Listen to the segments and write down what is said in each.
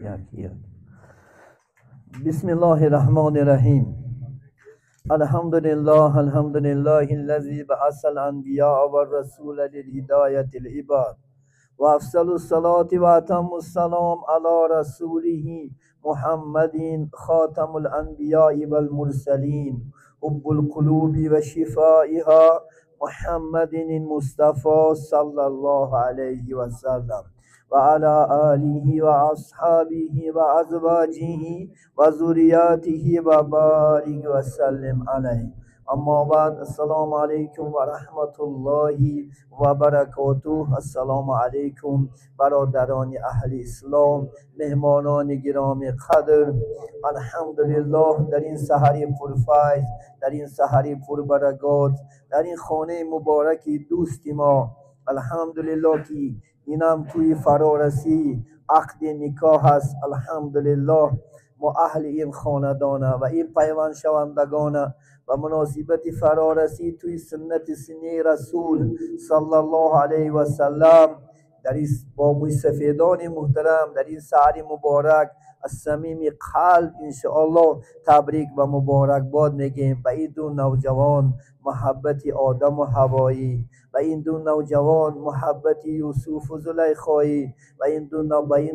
Як як. Бисмиллоҳир-раҳмонир-раҳим. Алҳамдулиллоҳ, алҳамдулиллоҳиллази баъасал анбиёа вар-расула лилҳидоятил ибод. Ва афзалус-салоти ва атаммус-салом ало расулиҳи Муҳаммадин хотамул анбиёи вал-мурсалин, ҳуббул қулуби ва шифоиҳо Муҳаммадинил Мустафо саллаллоҳу алайҳи ва саллам ва ало олиҳи ва асҳобиҳи ва азвоҷиҳи ва зурриётиҳи ва борик ва саллим алайҳ. Аммо баъд, ассалому алайкум ва раҳматуллоҳи ва баракотуҳ. Ассалому алайкум бародарони аҳли ислом, меҳмонони гиромӣ қадр. Алҳамдулиллоҳ, дар ин саҳари пурфайз, дар ин саҳари пурбаракот, дар ин хонаи мубораки дӯсти мо, алҳамдулиллоҳ, ки инам тӯи фарорасӣ ақди никоҳ аст. Алҳамдулиллоҳ, мо аҳли ин хонадона ва ин пайвандшавандагона ба муносибати фарорасӣ тӯи суннати синии расул саллаллоҳу алайҳи васаллам дар ин бо мӯйсафедони муҳтарам дар ин саҳари муборак аз самими қалб иншоаллоҳ табрик ва муборакбод мегӯем ба ин ду навҷавон муҳаббати одаму ҳавоӣ, ба ин ду навҷавон муҳаббати юсуфу зулайхоӣ, ба ин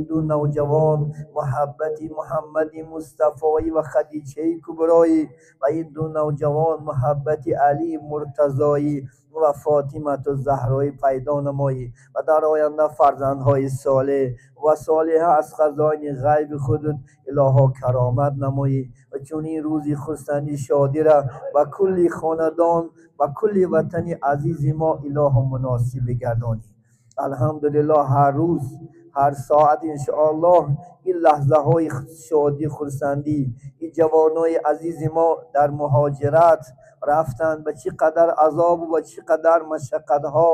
ду навҷавон муҳаббати муҳаммади мустафоӣ ва хадичаи куброӣ, ба ин ду навҷавон муҳаббати алии муртазоӣ ва фотимату заҳроӣ пайдо намоӣ ва дар оянда фарзандҳои солеҳ ва солиҳа аз хазоини ғайби худ илоҳо каромат намоӣ ва чунин рӯзи хурсандӣ шодира ба кулли хонадон, ба кулли ватани азизи мо илоҳо муносиб бигардонӣ. Алҳамдулиллоҳ, ҳар рӯз, ҳар соат иншоаллоҳ ин лаҳзаҳои шодӣ хурсандӣ, ин ҷавонои азизи мо дар муҳоҷират рафтанд, ба чӣ қадар азобу ва чӣ қадар машаққатҳо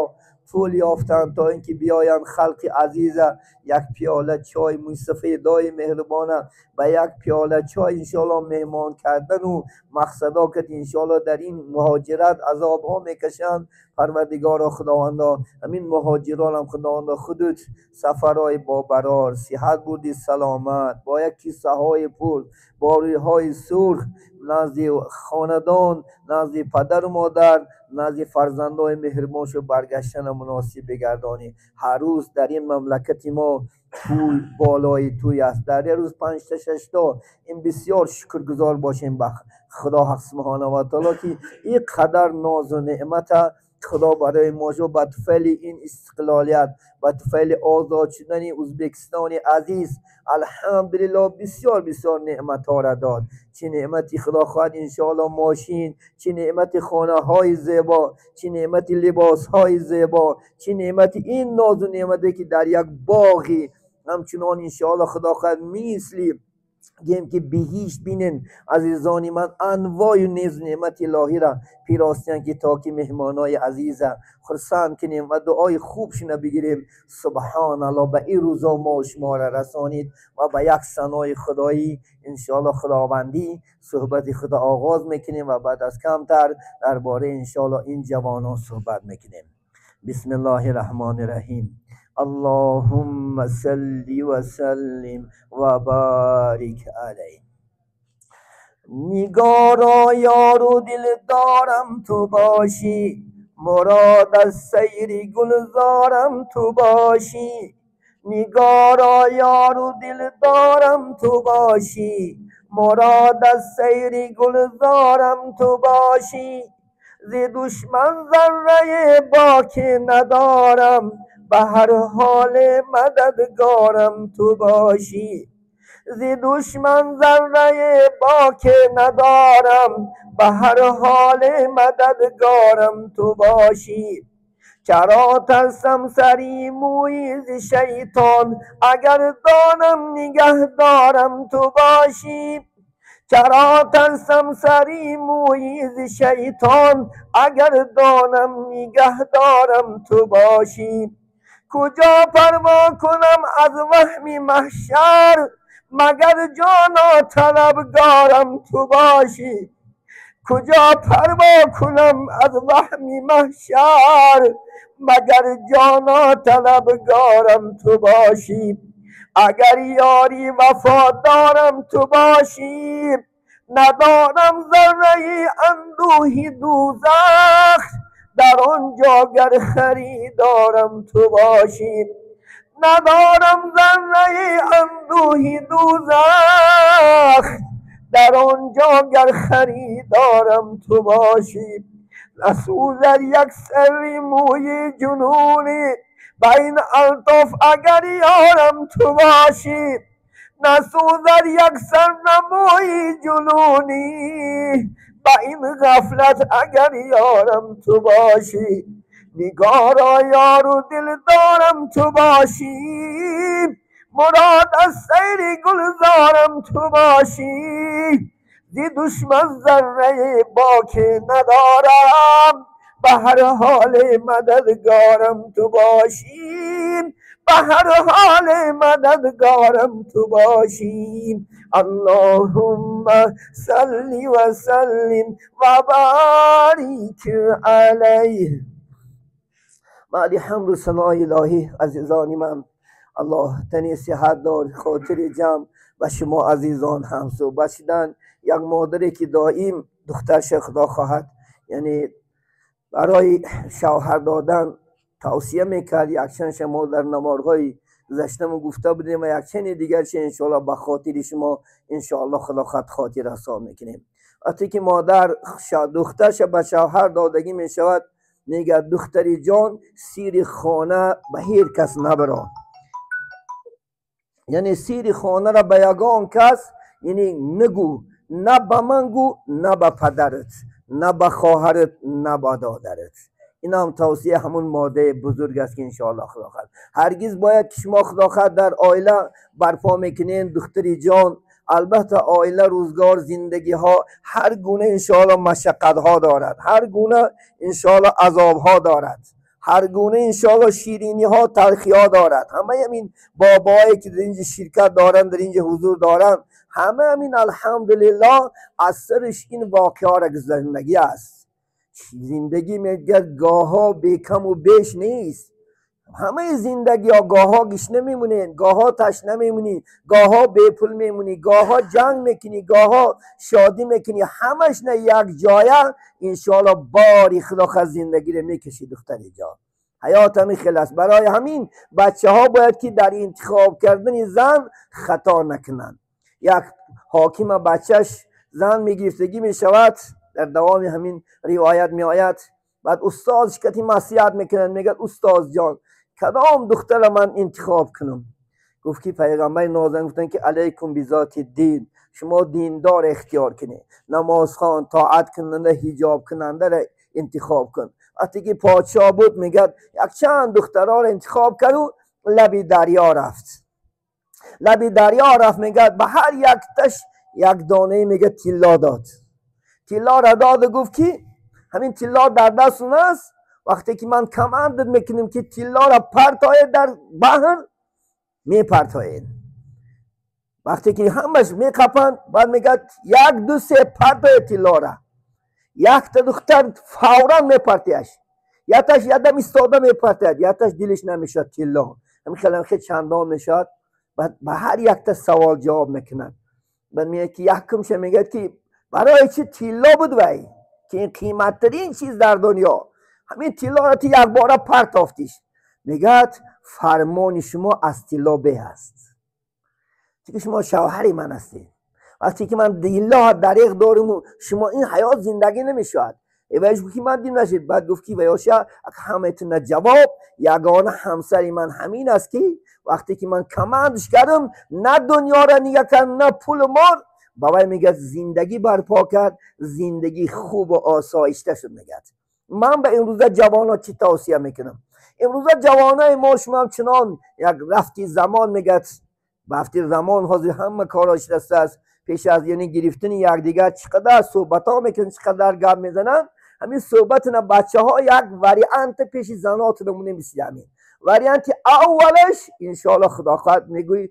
тӯл ёфтанд то ин ки биёянд халқи азиза як пиёла чой, мӯйсафедои меҳрубона ба як пиёла чой иншоаллоҳ меҳмон кардану мақсадо ки иншоаллоҳ дар ин муҳоҷират азобҳо мекашанд. Парвардигоро худовандо, ҳамин муҳоҷиронам худовандо худут сафарҳои бобарор, сиҳат бурди саломат, бо як кисаҳои пул, бо рӯйҳои сурх назди хонадон, назди падару модар, назди фарзандои меҳрубоншо баргаштана муносиб бигардонӣ. Ҳар рӯз дар ин мамлакати мо тӯй болои тӯй аст, дар як рӯз панҷта шашто. Ин бисёр шукргузор бошем ба худо ҳақ субҳонаҳу ва таоло, ки ин қадар нозу неъмата худо барои мо шо ба туфайли ин истиқлолият, ба туфайли озод шудани Ӯзбекистони азиз алҳамдулиллоҳ бисёр бисёр неъматҳоро дод. Чӣ неъмати худо хоҳад иншоаллоҳ мошин, чӣ неъмати хонаҳои зебо, чӣ неъмати либосҳои зебо, чӣ неъмати ин нозу неъмате ки дар як боғи ҳамчунон иншоаллоҳ худо хоҳад мисли гем ки биҳишт бинен. Азизони ман, анвою нез неъмати илоҳиро пиростиян ки то ки меҳмонои азиза хурсанд кунем ва дуои хубшона бигирем. Субҳоналлоҳ, ба ин рӯзо мо шуморо расонид ва ба як санои худоӣ иншоаллоҳ худовандӣ суҳбати худо оғоз мекунем ва баъд аз камтар дар бораи иншоаллоҳ ин ҷавонон суҳбат мекунем. Бисмиллоҳи раҳмони раҳим. Аллоҳумма салли ва саллим ва борик алайҳ. Нигоро ёру дилдорам ту бошӣ, мурод аз сайри гулзорам ту бошӣ. Нигоро ёру дилдорам ту бошӣ, мурод аз сайри гулзорам ту бошӣ. Зи душман зарраи боке надорам, ба ҳар ҳол мададгорам ту бошӣ. Зи душман зарраи боке надорам, ба ҳар ҳол мададгорам ту бошӣ. Чаро тарсам сари мӯи зи шайтон, агар донам нигаҳдорам ту бошӣ. Чаро тарсам сари мӯи зи шайтон, агар донам нигаҳдорам ту бошӣ. Куҷо парво кунам аз ваҳми маҳшар, магар ҷоно талабгорам ту бошӣ. Куҷо парво кунам аз ваҳми маҳшар, магар ҷоно талабгорам ту бошӣ. اگر یاری وفادارم تو باشی، ندارم ذره اندوهی دوزخ، در آنجا گر خریدارم تو باشی. ندارم ذره اندوهی دوزخ، در آنجا گر خریدارم تو باشی. نسوزد یک سری موی جنونی بین الطاف اگر یارم تو باشی. نسوزد یک سر موی جنونی بین غفلت اگر یارم تو باشی. نگارا یار و دل دارم تو باشی، مراد از سیر گلزارم تو باشی. زی دشمن ذره باک ندارم، به هر حال مددگارم تو باشی. به هر حال مددگارم تو باشی. اللهم صل و سلم و بارک علیه. بعد حمد و ثنای الهی عزیزان من، الله تنی صحت دار، خاطر جمع و شما عزیزان هم صحبت شدن. یک مادری که دائم دخترش خدا خواهد یعنی برای شوهر دادن توصیه میکرد. یک شما در نمارهای گذشته گفته بودیم و یک چند دیگرش انشاءالله به خاطر شما انشاءالله خدا خواهد خاطر رسا میکنیم. وقتی که مادر دخترش به شوهر دادگی میشود، میگه دختری جان سیر خانه به هیچ کس نبرا، یعنی سیر خانه را به یگان کس یعنی نگو، نه به من گو، نه به پدرت، نه به خواهرت، نه به دادرت. این هم توصیه همون ماده بزرگ است که انشاءالله خدا خواهد. هرگز باید که شما خدا خواهد در آیله برپا میکنین دختری جان، البته آیله روزگار زندگی ها هر گونه انشاءالله مشقت ها دارد، هر گونه انشاءالله عذاب ها دارد، هر گونه انشاءالله شیرینی ها تلخی ها دارد. همه همین بابایی که در اینجا شرکت دارن، در اینجا حضور دارن، همه همین الحمدلله از سرش این واقعه را زندگی است. زندگی میگه گاها به کم و بیش نیست. همه زندگی ها گاها گشنه میمونین، گاها تشنه میمونی، گاها بی پول میمونی، گاها جنگ میکنی، گاها شادی میکنی، همش نه یک جایه انشاءالله باری خدا خواهد زندگی رو میکشی دختری جان. حیات همین خلاص. برای همین بچه ها باید که در انتخاب کردن زن خطا نکنن. یک حاکم بچهش زن میگرفتگی میشود، در دوام همین روایت میآید، بعد استادش کتی نصیحت میکنن، میگه استاد جان کدام دختر من انتخاب کنم؟ گفت که پیغمبر نازنین گفتن که علیکم بذات دین، شما دیندار اختیار کنید، نمازخوان، طاعت کننده، حجاب کننده را انتخاب کن. وقتی که پادشاه بود میگه یک چند دخترها را انتخاب کرد و لبی دریا رفت. لبی دریا رفت، میگه به هر یک تش یک دانه میگه طلا داد. طلا را داد و گفت که همین طلا در دست اون است، وقتی که من کمند میکنیم که طلا را پرتایه در بحر میپرتایه. وقتی که همش میقپند، بعد میگه یک دو سه پرتایه طلا را. یک تا دختر فورا میپرتیش، یتش یدم ایستاده میپرتید، یتش دلش نمیشد طلا. همین خیلی خیلی چندان میشد. بعد به هر یک تا سوال جواب میکنن. بعد میگه که یکمشه میگه که برای چی طلا بود وی که این قیمت ترین چیز در دنیا، همین طلا را یک باره پرتافتیش. میگه فرمان شما از طلا به است، چون شما شوهر من هستید. وقتی که من طلا دریغ دارم و شما این حیات زندگی نمیشود. ایش گفت که من دیم نشید. بعد گفت که ویاشه همه تون جواب یگانه همسری من همین است که وقتی که من کمندش کردم نه دنیا را نگه کرد نه پول و مال، بابای میگه زندگی برپا کرد، زندگی خوب و آسایشته شد. میگه من به امروزه جوان ها چی توصیه میکنم؟ امروزه جوانای ما شما هم چنان یک رفتی زمان میگه رفتی زمان حاضر همه کاراش دست است، پیش از یعنی گرفتن یکدیگر چقدر صحبت ها میکنن، چقدر گپ میزنن. همین صحبت نه بچه ها یک وریانت پیش زنات نمونه میسی. همین وریانت اولش انشاءالله خدا خواهد میگوی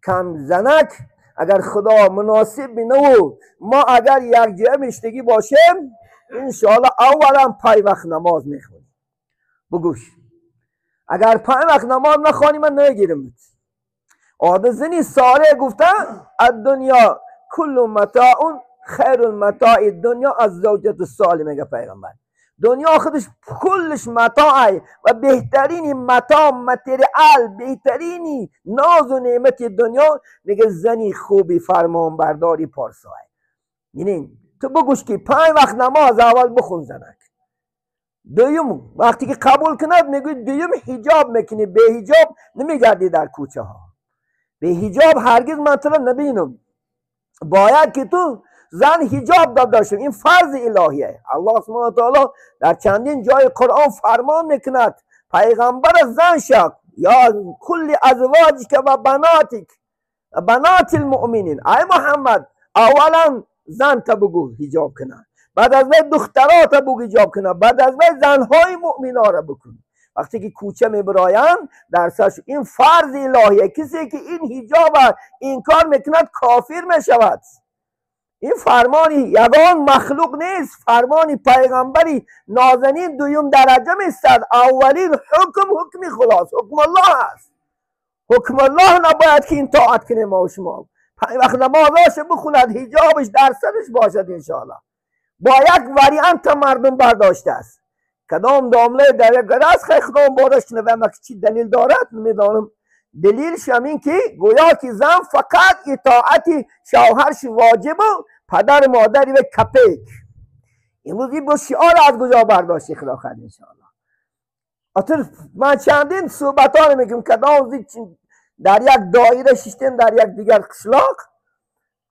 کم زنک اگر خدا مناسب بینه و ما اگر یک جای مشتگی باشیم انشاءالله اولا پای وقت نماز میخونیم. بگوش اگر پای وقت نماز نخوانی من نگیرم. آده ساله گفتن الدنیا کل متاع خیر المتاع دنیا از زوجت الصالح. میگه پیغمبر دنیا خودش کلش متاعه و بهترین متاع متریال، بهترین ناز و نعمت دنیا میگه زنی خوبی فرمان برداری پارساه. یعنی تو بگوش که 5 وقت نماز اول بخون زنک، دویم وقتی که قبول کند میگه دویم حجاب میکنی، به حجاب نمیگردی در کوچه ها، به حجاب هرگز من تو را نبینم. باید که تو زن حجاب داد داشتیم، این فرض الهیه. الله سبحانه و تعالی در چندین جای قرآن فرمان میکند پیغمبر زن شد یا کل ازواجک و بناتک بنات المؤمنین، ای محمد اولا زن تا بگو حجاب کنه، بعد از وی دخترات بگو حجاب کنه، بعد از وی زنهای مؤمنا را بکن. وقتی که کوچه میبراین در سرش این فرض الهیه، کسی که این حجاب انکار میکند کافر میشود. این فرمانی یگان مخلوق نیست، فرمانی پیغمبری نازنین دویم درجه میستد. اولین حکم حکمی خلاص حکم الله است. حکم الله نباید که این طاعت کنیم ما و شما. وقت نمازاش بخوند، حجابش در سرش باشد انشاءالله. با یک وریانت مردم برداشته است. کدام دامله در یک گرز خیلی خدام بارش کنه و چی دلیل دارد نمیدانم. دلیلش هم این که گویا که زن فقط اطاعت شوهرش واجب و پدر مادری و کپک. امروز این با شعار از کجا برداشتی خدا خیر انشاءالله. آتر من چندین صحبت ها میگم کدام در یک دایره ششتیم در یک دیگر قشلاق،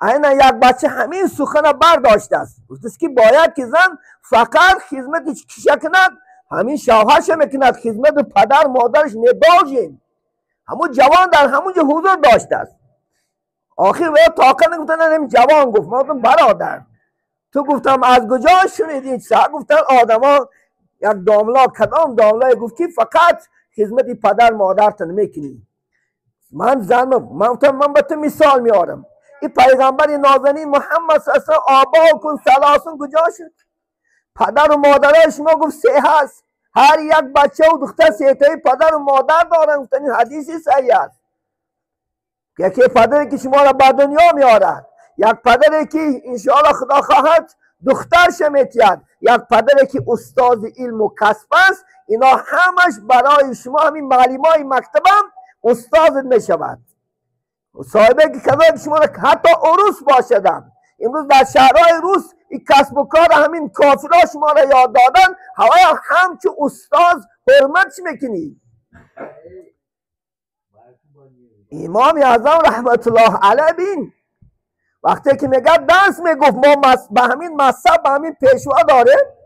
اینا یک بچه همین سخن برداشته است. گفت که باید که زن فقط خدمت کیشه کند، همین شوهرش میکند، خدمت پدر مادرش نداجیم. همون جوان در همونجا حضور داشته است. آخر و طاقت نگفتن همین جوان گفت ما گفتم برادر تو گفتم از کجا شنیدی؟ گفتن آدما یک داملا کدام داملای گفت که فقط خدمت پدر مادرتن میکنی. من زن من گفتم من به تو مثال میارم. این پیغمبر نازنین محمد صلی الله علیه و آبا کن سلاسون کجا شد؟ پدر و مادرای شما گفت سه هست، هر یک بچه و دختر سه تایی پدر و مادر دارن. گفتن این حدیثی صحیح است. یکی پدری که شما را به دنیا میارد، یک پدری که انشاءالله خدا خواهد دخترش میتید، یک پدری که استاد علم و کسب است. اینا همش برای شما همین معلمای مکتبم استاد میشود. صاحبه که کذا شما را حتی عروس باشدن. امروز در شهرهای روس این کسب و کار همین کافرها شما را یاد دادن، هوای همچو استاد حرمت میکنی. امام اعظم رحمت الله علیه بین وقتی که میگه درس میگفت ما به همین مذهب به همین پیشوا داره.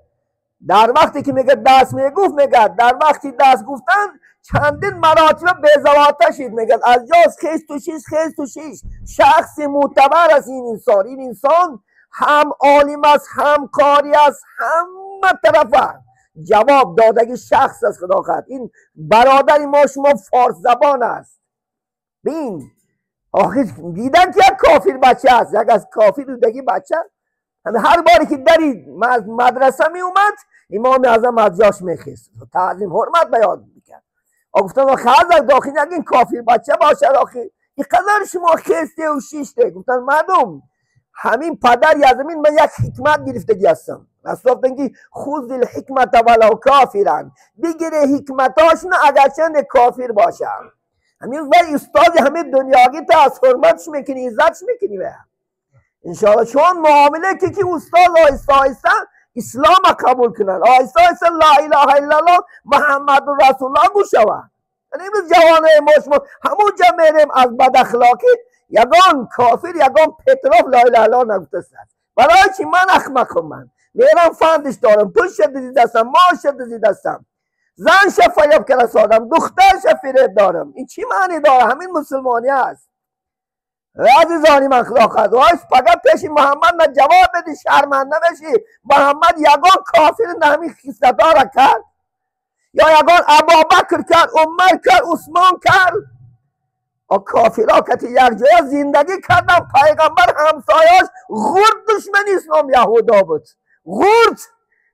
در وقتی که میگه درس میگفت میگه در وقتی درس گفتن چندین مراتب بی‌ضابطه شد. میگه از جاز خیز تو شیش خیز تو شیش شخص معتبر است این انسان. این انسان هم عالم است، هم کاری است، همه طرفه جواب دادگی شخص است. خدا خواهد این برادر ما شما فارس زبان است. بین آخر دیدن که یک کافر بچه است، یک از کافر دیگه بچه. هر باری که دری مدرسه می اومد امام اعظم از جاش میخیست، تعظیم حرمت به یاد میکرد. گفتن آخه از داخل اگه این کافر بچه باشه آخه اینقدر شما خسته و شیشته. گفتن مردم همین پدر یزمین من یک حکمت گرفتگی هستم. رسول گفتن که خذ الحکمت ولو کافرا، بگیره حکمتاشون اگرچه کافر باشن. همین ولی استاد همه دنیاگی تا از حرمتش میکنی، عزتش میکنی و انشاءالله. چون معامله که استاد آهسته آهسته اسلام قبول کنن، آهسته آهسته لا اله الا الله محمد رسول الله گوش شوند. یعنی امروز جوانای ما شما همونجا میریم از بد اخلاقی یگان کافر یگان پتروف لا اله الا الله نگفته است. برای چی من احمقم؟ من میرم فندش دارم، پولش دزدیدستم، مالش دزدیدستم، زن فریب کرده سادم، دخترش فریب دارم. این چی معنی داره؟ همین مسلمانی است. عزیزانی من خدا خواهد وایس فقط پیش محمد نه جواب بدی، شرمنده بشی. محمد یگان کافر نه همین خیستتا را کرد، یا یگان ابابکر کرد، عمر کرد، عثمان کرد. کافرها که یک جای زندگی کردن، پیغمبر همسایاش غرد دشمن اسلام یهودا بود، غرد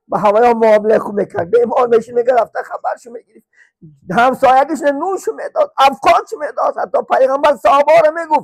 Ба ҳаваё муомила хуб мекард. Бемор мешид, мега рафта хабаршо мегирифт, ҳамсоягиш нуншу медод, афқоншу медод. Ҳатто пайғамбар саҳобаро мегуфт.